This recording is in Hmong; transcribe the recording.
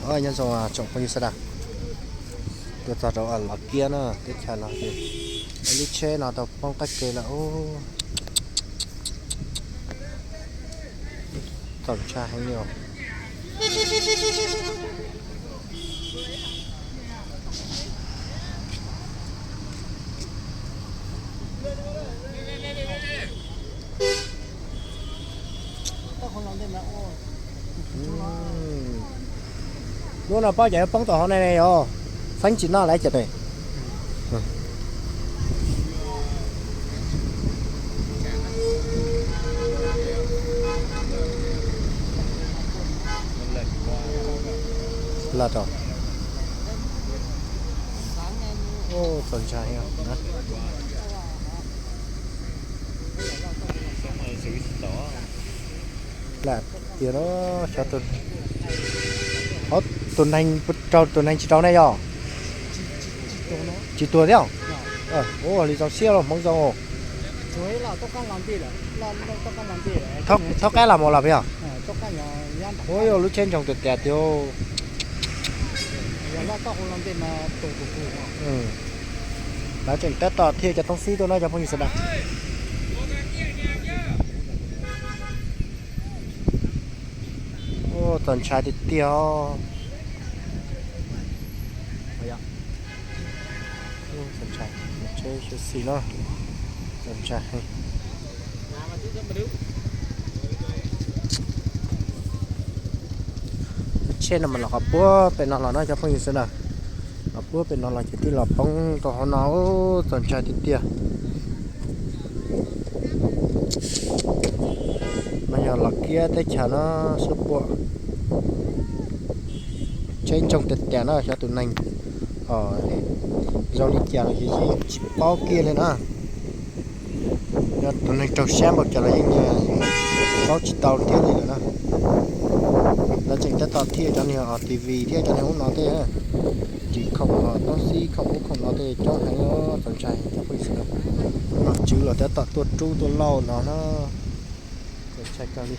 Nyob zoo tsoom phooj ywg sawv daws, tuaj txog rau Los Kiab na, teb chaws no ces lub tsheb no tau poob qab ke lawm. Txaus ntshai heev li os. Lub no paub cas yuav poob tau hauv no ne yog? Feeb tsis noj lawm ces. Lawm os. Txaus ntshai. Lam tias no, xyov tus neeg, tus neeg tsis raug ne yog? Tsis tuag thiab? Ua li zoo siab los Hmoob zoo. Thaub qaib los mus los puas yog? Ua yog lub tsheb ntsoog tiag tiag tiag. Lawv tseem tab tom thiaj cov toob xib tuaj no cov phooj ywg sawv daws. Txaus ntshai tiag tiag. Txaus ntshai, tsheb xyuam xim no, txaus ntshai. Tsheb no mas los qhov puag pem no los no cov phooj ywg sawv daws, qhov puag pem no los ces twb los poob rau hauv no, txaus ntshai tiag tiag. No yog Los Kiab teb chaws no, sab puam, tsheb ntsoog tiag tiag no, xyov tus neeg zoo li cas los yeej tsis paub kiag li na. Yog tus neeg raug siab npaum cas los yeej paub tsis tau thiab li lawm na. Lawv tseem tab tom thiaj cov niag TV thiab cov niag ub no tej, ris khoom toob xib khoom ub khoom no tej coob heev, txaus ntshai cov phooj ywg sawv daws. Nom tswv los tab tom tuaj rub tuaj lauj no na, txaus ntshai kawg li.